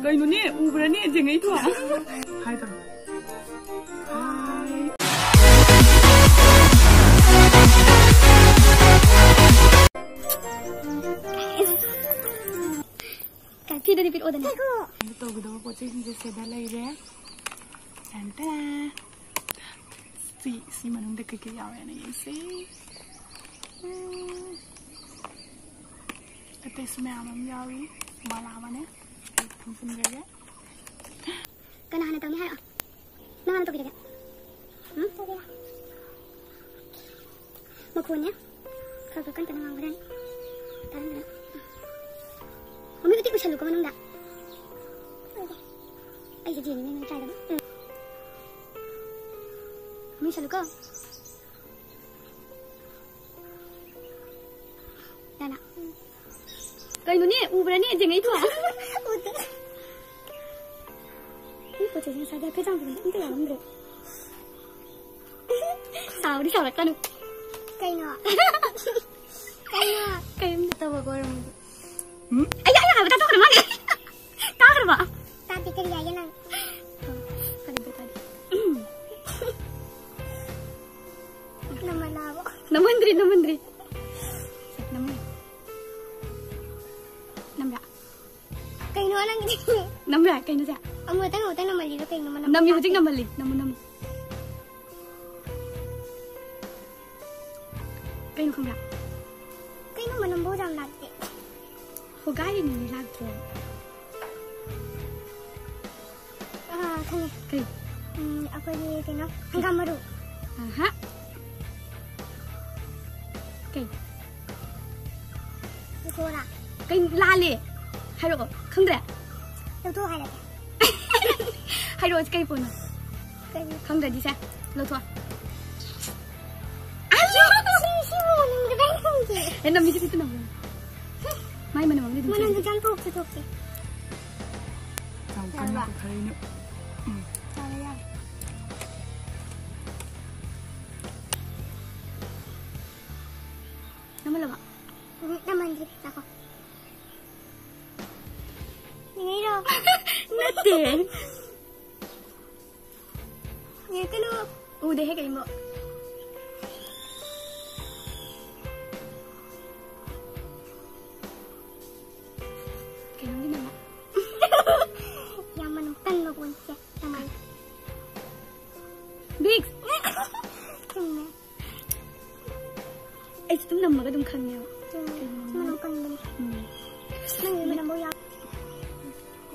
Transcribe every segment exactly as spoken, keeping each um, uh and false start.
ꯀꯩꯅꯣꯅꯦ, ꯎꯕ꯭ꯔꯅꯦ ꯖꯦꯡꯉꯩꯗꯣ? ꯍꯥꯏ ꯇꯧꯔꯣ꯫ ꯍꯥꯏ꯫ ꯀꯥꯏ, ꯐꯤꯗꯨꯗꯤ ꯄꯤꯔꯛꯑꯣꯗꯅ꯫ ꯑꯗꯨ ꯇꯧꯒꯗꯕ ꯄꯣꯠ ꯆꯩꯁꯤꯡꯁꯦ ꯁꯤꯗ ꯂꯩꯔꯦ꯫ ꯇꯟ ꯇꯟ꯫ ꯁꯤ, ꯁꯤ ꯃꯅꯨꯡꯗ ꯀꯩꯀꯩ ꯌꯥꯎꯔꯦꯅ ꯌꯦꯡꯁꯤ꯫ ꯎꯝ꯫ ꯑꯇꯩꯁꯨ ꯃꯌꯥꯝ ꯑꯃ ꯌꯥꯎꯔꯤ꯫ ꯃꯥꯂꯥ ꯑꯃꯅꯦ꯫ ꯑꯩ ꯊꯝꯖꯤꯟꯈ꯭ꯔꯒꯦ꯫ ꯀꯅꯥ ꯍꯥꯟꯅ ꯇꯧꯅꯤ ꯍꯥꯏꯔꯛꯑꯣ? ꯅꯪ ꯍꯥꯟꯅ ꯇꯧꯕꯤꯔꯒꯦ꯫ ꯎꯝ? ꯇꯧꯒꯦꯔꯥ? ꯃꯈꯣꯟꯅꯦ꯫ ꯈꯔ ꯈꯔ ꯀꯟ ꯀꯟꯅ ꯉꯥꯡꯕ꯭ꯔꯥ? ꯇꯥꯔꯝꯒꯅꯤ꯫ ꯃꯃꯤꯠ ꯎꯇꯤ ꯎꯏꯁꯜꯂꯨꯀꯣ ꯃꯅꯨꯡꯗ꯫ ꯑꯩꯁꯦ ꯖꯦꯅꯤꯅꯦ ꯅꯪ ꯇ꯭ꯔꯥꯏ ꯇꯧꯕ꯫ ꯎꯝ꯫ ꯃꯃꯤꯠ ꯎꯏꯁꯜꯂꯨꯀꯣ꯫ ꯌꯥꯅ꯫ ꯀꯩꯅꯣꯅꯦ, ꯎꯕ꯭ꯔꯅꯦ, ꯖꯦꯡꯉꯩꯗꯣ? ꯎꯗꯦ꯫ ꯃꯤ ꯄꯣꯠ ꯆꯩꯁꯦ ꯉꯁꯥꯏꯗꯤ ꯍꯥꯏꯐꯦꯠ ꯆꯥꯝꯕꯗ ꯑꯝꯇ ꯌꯥꯔꯝꯗ꯭ꯔꯦ꯫ ꯁꯥꯎꯗꯤ ꯁꯥꯎꯔꯛꯀꯅꯨ꯫ ꯀꯩꯅꯣ? ꯀꯩꯅꯣ? ꯀꯩꯝꯇ ꯇꯧꯕ ꯑꯣꯏꯔꯝꯃꯣꯏ꯫ ꯎꯝ? ꯑꯩ, ꯑꯩ ꯍꯥꯏꯕ ꯇꯥꯊꯣꯛꯈ꯭ꯔ ꯃꯥꯜꯂꯦ꯫ ꯇꯥꯈ꯭ꯔꯕ? ꯇꯥꯗꯦ, ꯀꯔꯤ ꯍꯥꯏꯒꯦ ꯅꯪ? ꯐꯔꯦ, ꯐꯔꯦ, ꯐꯔꯦ꯫ ꯅꯃꯅꯥꯕꯣ? ꯅꯝꯍꯟꯗ꯭ꯔꯤ, ꯅꯝꯍꯟꯗ꯭ꯔꯤ꯫ ꯅꯝꯍꯟ-, ꯅꯝꯕ꯭ꯔꯥ? ꯀꯩꯅꯣ ꯅꯪꯒꯤꯗꯤ? ꯅꯝꯕ꯭ꯔꯥ? ꯀꯩꯅꯣ ꯁꯦ? ꯑꯃꯨꯛꯇꯪ, ꯑꯃꯨꯛꯇꯪ ꯅꯝꯍꯜꯂꯤꯔꯣ ꯀꯩꯅꯣ ꯃꯅꯝ ꯅꯝꯃꯤ, ꯍꯧꯖꯤꯛ ꯂꯥꯛꯇꯦ? ꯅꯝꯍꯜꯂꯤ꯫ ꯅꯝꯃꯨ, ꯅꯝꯃꯨ꯫ ꯀꯩꯅꯣ ꯈꯪꯕ꯭ꯔꯥ? ꯀꯩꯅꯣ ꯃꯅꯝꯕꯨ ꯌꯥꯝ ꯂꯥꯛꯇꯦ꯫ ꯍꯣꯒꯥꯏꯔꯤꯅꯤꯅꯦ, ꯂꯥꯛꯇ꯭ꯔꯣ? ꯑꯥ, ꯈꯪꯉꯦ꯫ ꯀꯩ? ꯎꯝ, ꯑꯩꯈꯣꯏꯒꯤ ꯀꯩꯅꯣ, ꯍꯪꯒꯥꯝ ꯃꯔꯨ꯫ ꯑꯍꯥ꯫ ꯀꯩ? ꯂꯧꯊꯣꯛꯑꯣꯔꯥ? ꯀꯩ ꯂꯥꯜꯂꯦ? ꯍꯥꯏꯔꯛꯑꯣ꯫ ꯈꯪꯗ꯭ꯔꯦ? ꯂꯧꯊꯣꯛꯑꯣ ꯍꯥꯏꯔꯒꯦ꯫ ꯍꯥꯏꯔꯛꯑꯣ, ꯀꯩ ꯄꯣꯠꯅꯣ? ꯀꯩꯅꯣ? ꯈꯪꯗ꯭ꯔꯗꯤ ꯁꯦ, ꯂꯧꯊꯣꯛꯑꯣ꯫ ꯑꯌꯣ! ꯁꯤ, ꯁꯤꯕꯨ ꯃꯅꯝ ꯀꯗꯥꯏ ꯈꯪꯒꯦ? ꯑꯦ, ꯅꯝꯃꯤꯁꯤ ꯀꯩꯁꯨ ꯅꯝꯃꯣꯏ꯫ ꯃꯥꯏ ꯃꯅꯝ ꯑꯃꯗꯤ ꯑꯗꯨꯝ ꯃꯅꯝ ꯆꯦꯜꯂꯤ꯫ ꯈꯤꯇꯪ ꯊꯣꯛꯁꯨ ꯊꯣꯛꯇꯦ꯫ ꯌꯥꯝ ꯀꯟꯅ ꯌꯥꯔꯕ? ꯄꯨꯈꯠꯂꯛꯏꯅꯦ꯫ ꯎꯝ꯫ ꯌꯥꯔꯦ, ꯌꯥꯔꯦ꯫ ꯅꯝꯍꯜꯂꯕ? ꯎꯝ, ꯅꯝꯍꯟꯗ꯭ꯔꯤ꯫ ꯉꯥꯏꯈꯣ꯫ ꯌꯦꯡꯉꯛꯏꯔꯣ? ꯌꯦꯡꯉꯛꯀꯅꯨ꯫ ꯎꯗꯦꯍꯦ ꯀꯔꯤꯝꯕꯨ꯫ ꯀꯩꯅꯣꯝꯗꯤ ꯅꯝꯃꯦ꯫ ꯌꯥꯝ ꯃꯅꯝ ꯀꯟꯕ ꯄꯣꯠꯁꯦ ꯀꯃꯥꯏꯅ? ꯕꯤꯛꯁ! ꯆꯨꯝꯃꯦ꯫ ꯑꯩꯁꯨ ꯑꯗꯨꯝ ꯅꯝꯃꯒ ꯑꯗꯨꯝ ꯈꯪꯉꯦꯕ꯫ ꯆꯨꯝꯃꯦ꯫ ꯀꯩꯅꯣꯝ ꯃꯅꯝ ꯀꯟꯕꯅꯦ꯫ ꯎꯝ꯫ ꯅꯪꯒꯤ ꯃꯅꯝꯐꯥꯎ ꯌꯥꯎ-,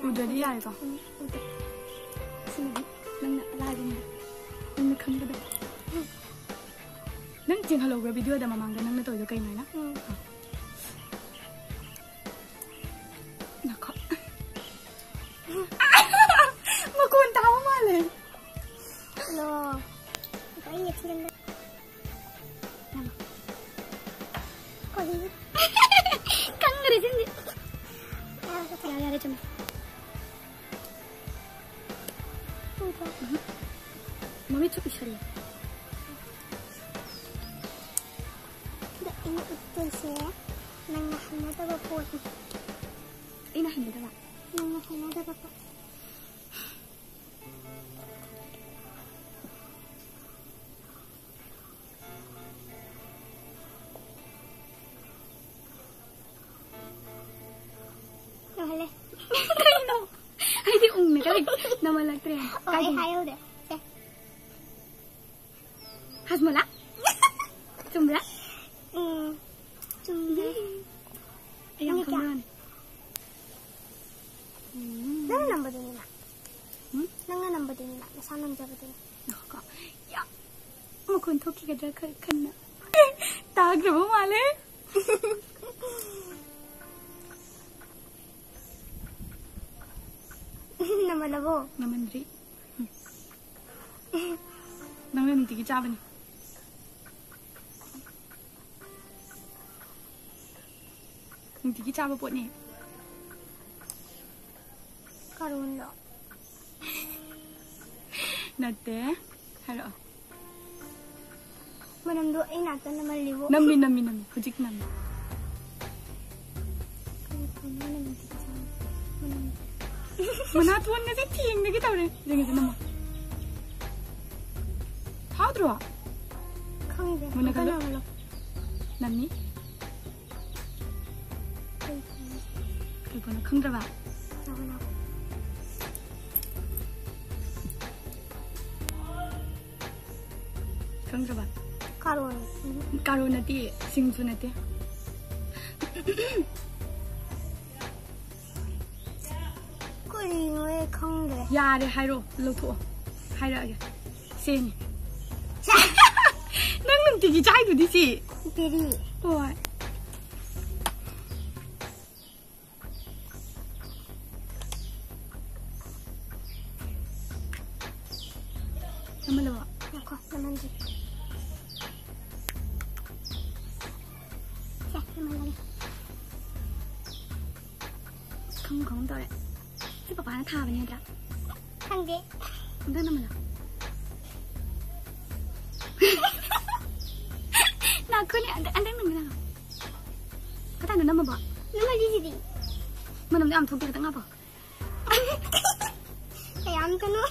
ꯎꯗ꯭ꯔꯗꯤ ꯌꯥꯔꯦꯀꯣ? ꯎꯝ, ꯎꯗꯦ꯫ ꯁꯤꯃꯗꯤ ꯅꯪꯅ ꯑꯔꯥꯏꯕꯅꯤꯗ꯫ ꯅꯪꯅ ꯈꯪꯒꯗꯕ꯫ ꯅꯪ ꯆꯤꯡꯍꯜꯍꯧꯕ꯭ꯔꯥ ꯚꯤꯗꯤꯑꯣꯗ ꯃꯃꯥꯡꯗ ꯅꯪꯅ ꯇꯧꯔꯤꯗꯣ ꯀꯩꯅꯣ ꯍꯥꯏꯅ? ꯎꯝ꯫ ꯉꯥꯏꯈꯣ꯫ ꯃꯈꯣꯟ ꯇꯥꯕ ꯃꯥꯜꯂꯦ꯫ ꯂꯣ꯫ ꯑꯩ ꯌꯦꯠꯁꯤꯟꯒꯦ꯫ ꯀꯔꯤꯅꯣ? ꯈꯪꯗ꯭ꯔꯦ ꯁꯤꯗꯤ꯫ ꯌꯥꯔꯦ, ꯌꯥꯔꯦ, ꯆꯨꯝꯃꯦ꯫ ꯎꯝ꯫ ꯃꯃꯤꯠꯁꯨ ꯎꯏꯁꯜꯂꯦ꯫ ꯑꯗꯣ ꯑꯩꯅ ꯎꯠꯇꯣꯏꯁꯦ ꯅꯪꯅ ꯍꯩꯅꯗꯕ ꯄꯣꯠꯅꯤ꯫ ꯑꯩꯅ ꯍꯩꯅꯗꯕ? ꯅꯪꯅ ꯍꯩꯅꯗꯕ ꯄꯣꯠ꯫ ꯌꯧꯍꯜꯂꯦ꯫ ꯀꯩꯅꯣ? ꯑꯩꯗꯤ ꯎꯪꯅ ꯀꯔꯤ ꯅꯝꯍꯜꯂꯛꯇ꯭ꯔꯦ꯫ ꯑꯣ, ꯑꯩ ꯀꯥꯏꯗꯅꯣ? ꯍꯥꯏꯍꯧꯗꯦ꯫ ꯁꯦ꯫ ꯍꯥꯖꯃꯣꯂꯥ? ꯆꯨꯝꯕ꯭ꯔꯥ? ꯎꯝ, ꯆꯨꯝꯃꯦ꯫ ꯑꯩ ꯌꯥꯝ ꯅꯪꯒꯤ ꯀꯌꯥ? ꯈꯪꯉꯛꯑꯅꯤ꯫ ꯎꯝ꯫ ꯅꯪꯅ ꯅꯝꯕꯗꯨꯅꯤꯅ꯫ ꯎꯝ? ꯅꯪꯅ ꯅꯝꯕꯗꯨꯅꯤꯅ, ꯅꯁꯥ ꯅꯝꯖꯕꯗꯨꯅꯤ꯫ ꯉꯥꯏꯈꯣꯀꯣ꯫ ꯌꯥ! ꯃꯈꯣꯟ ꯊꯣꯛꯈꯤꯒꯗ꯭ꯔꯥ ꯈ-, ꯈꯟꯅ꯫ ꯇꯥꯈ꯭ꯔꯕ ꯃꯥꯜꯂꯦ꯫ ꯅꯝꯃꯜꯂꯕꯣ? ꯅꯝꯃꯟꯗ꯭ꯔꯤ꯫ ꯎꯝ꯫ ꯅꯪꯅ ꯅꯨꯡꯇꯤꯒꯤ ꯆꯥꯕꯅꯤ꯫ ꯅꯨꯡꯇꯤꯒꯤ ꯆꯥꯕ ꯄꯣꯠꯅꯤ꯫ ꯀꯥꯔꯣꯟꯂꯣ? ꯅꯠꯇꯦ꯫ ꯍꯥꯏꯔꯛꯑꯣ꯫ ꯃꯅꯝꯗꯣ ꯑꯩ ꯅꯥꯛꯇ ꯅꯝꯍꯜꯂꯤꯕꯣ? ꯅꯝꯃꯤ, ꯅꯝꯃꯤ, ꯅꯝꯃꯤ꯫ ꯍꯧꯖꯤꯛ ꯅꯝꯃꯤ꯫ ꯀꯔꯤ ꯄꯣꯠꯅꯣ ꯅꯝꯃꯤꯁꯦ? ꯃꯅꯝ꯫ ꯃꯅꯥꯇꯣꯟꯒꯁꯦ ꯊꯦꯡꯗꯒꯤ ꯇꯧꯔꯦ꯫ ꯌꯦꯡꯉꯁꯦ, ꯅꯝꯃꯣ꯫ ꯍꯥꯎꯗ꯭ꯔꯣ? ꯈꯪꯗꯦ꯫ ꯃꯨꯟꯅ ꯈꯜꯂꯣ꯫ ꯅꯝꯃꯤ꯫ ꯀꯩ ꯄꯣꯠꯅꯣ ꯈꯪꯗ꯭ꯔꯕ? ꯈꯪꯗ꯭ꯔꯕ? ꯀꯥꯔꯣꯟ꯫ ꯀꯥꯔꯣꯟ ꯅꯠꯇꯦ, ꯁꯤꯡꯁꯨ ꯅꯠꯇꯦ꯫ ꯀꯔꯤꯅꯣ ꯑꯩ ꯈꯪꯗ꯭ꯔꯦ꯫ ꯌꯥꯔꯦ, ꯍꯥꯏꯔꯛꯑꯣ, ꯂꯧꯊꯣꯛꯑꯣ꯫ ꯍꯥꯏꯔꯛꯑꯒꯦ꯫ ꯁꯦꯅꯤ꯫ ꯅꯪ ꯅꯨꯡꯇꯤꯒꯤ ꯆꯥꯏꯗꯨꯗꯤ ꯁꯤ꯫ ꯕꯦꯔꯤ꯫ ꯍꯣꯏ꯫ ꯅꯝꯍꯜꯂꯕꯣ? ꯉꯥꯏꯈꯣ, ꯅꯝꯍꯟꯗ꯭ꯔꯤ꯫ ꯁꯦ, ꯅꯝꯍꯜꯂꯒꯦ꯫ ꯑꯁ, ꯈꯪꯒꯨꯝ ꯈꯪꯒꯨꯝ ꯇꯧꯔꯦ꯫ ꯁꯤ ꯄꯄꯥꯅ ꯊꯥꯕꯅꯦ ꯅꯠꯇ꯭ꯔꯥ? ꯈꯪꯗꯦ꯫ ꯑꯝꯇ ꯅꯝꯍꯜꯂꯣ꯫ ꯉꯥꯏꯈꯣꯅꯦ, ꯑꯝꯇ, ꯑꯝꯇ ꯅꯝꯍꯜꯂꯣ꯫ ꯀꯗꯥꯏꯗ ꯅꯝꯃꯕꯣ? ꯅꯝꯍꯜꯂꯤꯁꯤꯗꯤ꯫ ꯃꯅꯝꯗꯣ ꯌꯥꯝ ꯊꯣꯛꯇꯦ, ꯈꯤꯇꯪ ꯍꯥꯞꯄꯣ꯫ ꯀꯌꯥꯝ ꯀꯩꯅꯣ꯫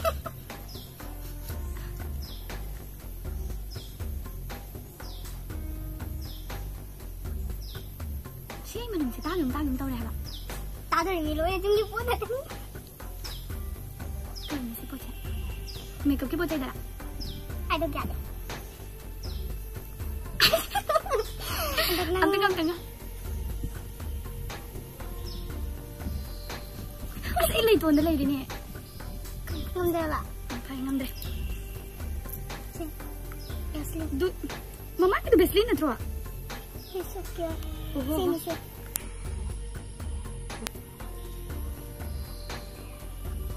ꯁꯤ ꯃꯅꯝꯁꯦ ꯇꯥꯒꯤꯒꯨꯝ ꯇꯥꯒꯤꯒꯨꯝ ꯇꯧꯔꯦ ꯍꯥꯏꯕ꯫ ꯇꯥꯗꯣꯔꯤꯃꯤ ꯂꯣꯏ ꯑꯗꯨꯝꯒꯤ ꯄꯣꯠ ꯉꯥꯛꯇꯅꯤ꯫ ꯀꯩꯅꯣ ꯁꯤ ꯄꯣꯠꯁꯦ? ꯃꯦꯀꯞꯀꯤ ꯄꯣꯠ ꯆꯩꯗꯔꯥ? ꯍꯥꯏꯗꯣꯛ ꯌꯥꯗꯦ꯫ ꯍꯟꯗꯛ ꯅꯪ ꯑꯝꯇ ꯉꯝꯇꯪꯒ꯫ ꯑꯁ, ꯑꯩ ꯂꯩꯇꯣꯟꯗ ꯂꯩꯔꯤꯅꯦ꯫ ꯉꯝꯗ꯭ꯔꯦꯕ? ꯎꯝ, ꯐꯔꯦ, ꯉꯝꯗ꯭ꯔꯦ꯫ ꯁꯦ, ꯚꯦꯁꯂꯤꯟ꯫ ꯑꯗꯨ, ꯃꯃꯥꯡꯒꯤꯗꯣ ꯚꯦꯁꯂꯤꯟ ꯅꯠꯇ꯭ꯔꯣ? ꯁꯤ ꯁꯨꯠꯀꯤ꯫ ꯑꯣꯍꯣ, ꯁꯤꯅꯤ, ꯍꯣ꯫ ꯁꯤ꯫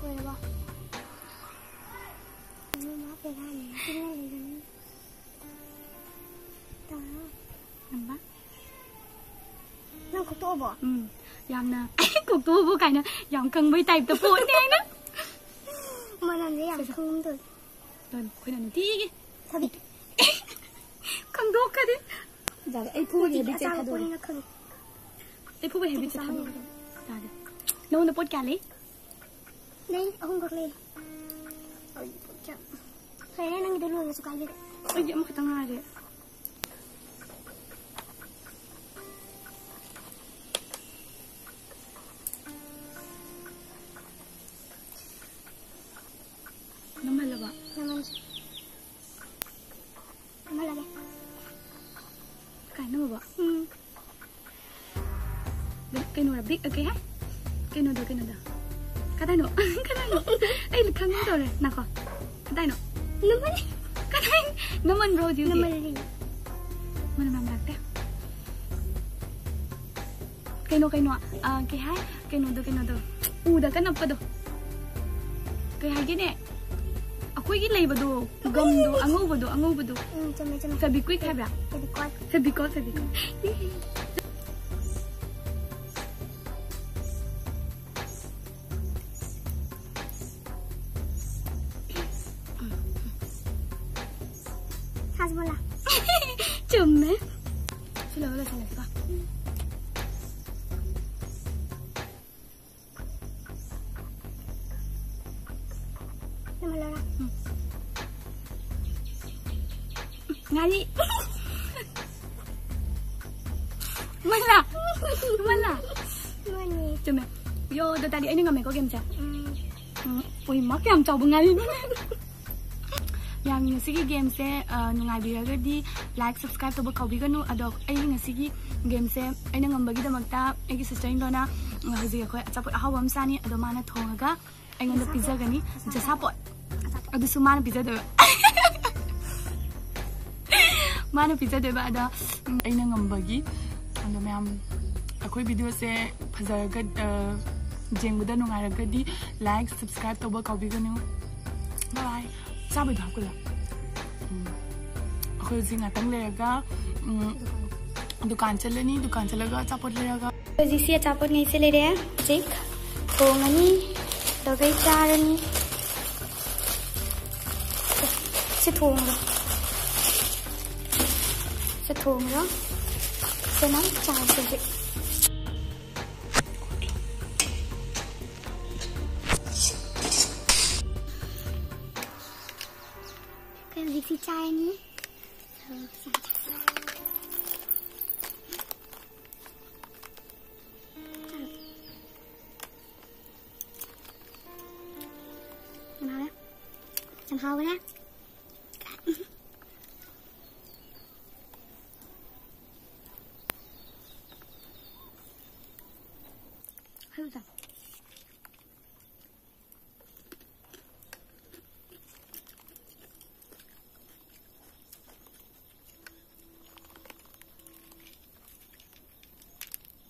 ꯂꯣꯏꯔꯕꯣ? ꯃꯃꯥ ꯕꯦꯔꯥꯅꯤ, ꯇꯨꯃꯤꯟꯅ ꯂꯩꯒꯅꯨ꯫ ꯇꯥ꯫ ꯅꯝꯕ? ꯅꯪ ꯈꯣꯛꯇꯣꯛꯑꯕꯣ? ꯎꯝ, ꯌꯥꯝꯅ ꯈꯣꯛꯇꯣꯛꯑꯕꯣ ꯀꯥꯏꯅ ꯌꯥꯝ ꯈꯪꯕꯩ ꯇꯥꯏꯞꯇ ꯄꯣꯠꯅꯦ ꯍꯥꯏꯅ꯫ ꯃꯅꯝꯁꯦ ꯌꯥꯝ ꯁꯦ, ꯁꯦ꯫ ꯈꯪꯒꯨꯝ ꯇꯧꯋꯦ꯫ ꯂꯣꯏꯅ ꯑꯩꯈꯣꯏꯅ ꯅꯨꯡꯇꯤꯒꯤ꯫ ꯊꯕꯤ꯫ ꯈꯪꯗꯣꯛꯈ꯭ꯔꯗꯤ꯫ ꯌꯥꯔꯦ, ꯑꯩ ꯐꯨꯕꯒꯤ ꯅꯨꯡꯇꯤꯒꯤ ꯍꯦꯕꯤꯠꯁꯦ ꯑꯆꯥꯕ ꯊꯥꯗꯣꯛꯑꯦ꯫ ꯄꯣꯠꯅꯤꯅ ꯈꯪꯉꯦ꯫ ꯑꯩ ꯐꯨꯕꯒꯤ ꯍꯦꯕꯤꯠꯁꯦ ꯅꯨꯡꯇꯤꯒꯤ ꯊꯥꯗꯣꯛꯑꯦ꯫ ꯆꯥꯃꯟꯗꯅ꯫ ꯌꯥꯔꯦ꯫ ꯅꯉꯣꯟꯗ ꯄꯣꯠ ꯀꯌꯥ ꯂꯩ? ꯅꯪ ꯑꯍꯨꯝꯈꯛ ꯂꯩ꯫ ꯂꯩꯔꯦ, ꯅꯪꯒꯤꯗꯣ ꯂꯣꯏꯔꯁꯨ ꯀꯥꯏꯗꯦ꯫ ꯑꯩꯗꯤ ꯑꯃꯈꯛꯇ ꯉꯥꯏꯔꯦ꯫ ꯅꯝꯍꯜꯂꯕ? ꯅꯝꯍꯟꯁꯤ꯫ ꯅꯝꯍꯜꯂꯒꯦ꯫ ꯀꯥꯏꯅꯕ? ꯎꯝ꯫ ꯀꯩꯅꯣꯔ, ꯕꯤꯛ, ꯀꯩ ꯍꯥꯏ? ꯀꯩꯅꯣꯗꯣ, ꯀꯩꯅꯣꯗꯣ꯫ ꯀꯗꯥꯏꯅꯣ? ꯀꯗꯥꯏꯅꯣ? ꯑꯩ ꯈꯪꯒꯨꯝ ꯇꯧꯔꯦ꯫ ꯅꯥꯈꯣ꯫ ꯀꯗꯥꯏꯅꯣ? ꯅꯝꯃꯜꯂꯤ꯫ ꯀꯗꯥꯏ? ꯅꯝꯃꯟꯕ꯭ꯔꯣ ꯍꯧꯖꯤꯛ ꯍꯧꯖꯤꯛ? ꯅꯝꯃꯜꯂꯤ꯫ ꯃꯅꯝ ꯌꯥꯝ ꯂꯥꯛꯇꯦ꯫ ꯀꯩꯅꯣ, ꯀꯩꯅꯣ, ꯑ, ꯀꯩ ꯍꯥꯏ? ꯀꯩꯅꯣꯗꯣ, ꯀꯩꯅꯣꯗꯣ꯫ ꯎꯗ ꯀ ꯅꯞꯄꯗꯣ꯫ ꯀꯩ ꯍꯥꯏꯒꯦꯅꯦ? ꯑꯩꯈꯣꯏꯒꯤ ꯂꯩꯕꯗꯣ, ꯒꯝꯗꯣ, ꯑꯉꯧꯕꯗꯣ, ꯑꯉꯧꯕꯗꯣ꯫ ꯎꯝ, ꯆꯨꯝꯃꯦ, ꯆꯨꯝꯃꯦ꯫ Fevikwik ꯍꯥꯏꯕ꯭ꯔꯥ? Fevikwik꯫ Fevikwik, Fevikwik꯫ ꯍꯥꯖꯃꯣꯂꯥ꯫ ꯆꯨꯝꯃꯦ꯫ ꯁꯤ ꯂꯣꯏꯔꯒ ꯂꯣꯏꯁꯜꯂꯁꯤꯀꯣ꯫ ꯅꯝꯍꯜꯂꯣꯔꯥ? ꯎꯝ꯫ ꯉꯥꯔꯤ꯫ ꯃꯜꯂꯥ? ꯃꯜꯂꯥ? ꯃꯥꯅꯦ꯫ ꯆꯨꯝꯃꯦ꯫ ꯌꯣ, ꯑꯗꯨ ꯇꯥꯔꯗꯤ ꯑꯩꯅ ꯉꯝꯃꯦꯀꯣ ꯒꯦꯝꯁꯦ? ꯎꯝ꯫ ꯎꯝ꯫ ꯎꯏ, ꯃꯥ ꯀꯌꯥꯝ ꯆꯥꯎꯕ ꯉꯥꯔꯤꯅꯣ? ꯌꯥꯝ ꯉꯁꯤꯒꯤ ꯒꯦꯝꯁꯦ, ꯑ, ꯅꯨꯡꯉꯥꯏꯕꯤꯔꯒꯗꯤ ꯂꯥꯏꯛ, ꯁꯕꯁꯀ꯭ꯔꯥꯏꯕ ꯇꯧꯕ ꯀꯥꯎꯕꯤꯒꯅꯨ꯫ ꯑꯗꯣ ꯑꯩꯒꯤ ꯉꯁꯤꯒꯤ ꯒꯦꯝꯁꯦ ꯑꯩꯅ ꯉꯝꯕꯒꯤꯗꯃꯛꯇ ꯑꯩꯒꯤ ꯁꯤꯁꯇꯔ ꯏꯟꯂꯣꯅ, ꯑ, ꯍꯧꯖꯤꯛ ꯑꯩꯈꯣꯏ ꯑꯆꯥꯄꯣꯠ ꯑꯍꯥꯎꯕ ꯑꯃ ꯆꯥꯅꯤ꯫ ꯑꯗꯣ ꯃꯥꯅ ꯊꯣꯡꯉꯒ ꯑꯩꯉꯣꯟꯗ ꯄꯤꯖꯒꯅꯤ꯫ ꯖꯁꯥꯄꯣꯠ꯫ ꯑꯗꯨꯁꯨ ꯃꯥꯅ ꯄꯤꯖꯗꯣꯏꯕ꯫ ꯃꯥꯅ ꯄꯤꯖꯗꯣꯏꯕ꯫ ꯑꯗꯣ, ꯎꯝ, ꯑꯩꯅ ꯉꯝꯕꯒꯤ꯫ ꯑꯗꯣ ꯃꯌꯥꯝ, ꯑꯩꯈꯣꯏ ꯚꯤꯗꯤꯑꯣꯁꯦ ꯐꯖꯔꯒ, ꯑ, ꯌꯦꯡꯕꯗ ꯅꯨꯡꯉꯥꯏꯔꯒꯗꯤ ꯂꯥꯏꯛ, ꯁꯕꯁꯀ꯭ꯔꯥꯏꯕ ꯇꯧꯕ ꯀꯥꯎꯕꯤꯒꯅꯨ꯫ ꯕꯥꯏ ꯕꯥꯏ꯫ ꯆꯥꯕꯩꯗꯣ ꯍꯥꯞꯀꯗ꯭ꯔꯥ? ꯎꯝ꯫ ꯑꯩꯈꯣꯏ ꯍꯧꯖꯤꯛ ꯉꯥꯛꯇꯪ ꯂꯩꯔꯒ, ꯎꯝ, ꯗꯨꯀꯥꯟ ꯆꯠꯂꯅꯤ꯫ ꯗꯨꯀꯥꯟ ꯆꯠꯂꯒ ꯑꯆꯥꯄꯣꯠ ꯂꯩꯔꯒ꯫ ꯍꯧꯖꯤꯛꯁꯤ ꯑꯆꯥꯄꯣꯠꯉꯩꯁꯦ ꯂꯩꯔꯦ꯫ ꯍꯧꯖꯤꯛ ꯊꯣꯡꯉꯅꯤ, ꯑꯗꯨꯒ ꯆꯥꯔꯅꯤ꯫ ꯁꯤ ꯊꯣꯡꯉꯣ꯫ ꯁꯤ ꯊꯣꯡꯉꯣ꯫ ꯁꯤꯅ ꯆꯥꯔꯁꯦ ꯍꯧꯖꯤꯛ꯫ ꯆꯥꯔꯅꯤ꯫ ꯌꯥꯝ ꯍꯥꯎꯔꯦ꯫ ꯌꯥꯝ ꯍꯥꯎꯈ꯭ꯔꯦ꯫ ꯍꯩ ꯆꯥ꯫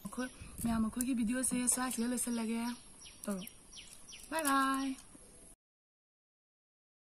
ꯑꯩꯈꯣꯏ ꯃꯌꯥꯝ, ꯑꯩꯈꯣꯏꯒꯤ video ꯁꯦ ꯁ꯭ꯋꯥꯏꯁꯤꯗ ꯂꯣꯏꯁꯤꯜꯂꯒꯦ꯫ ꯇꯧꯔꯣ꯫ Bye bye꯫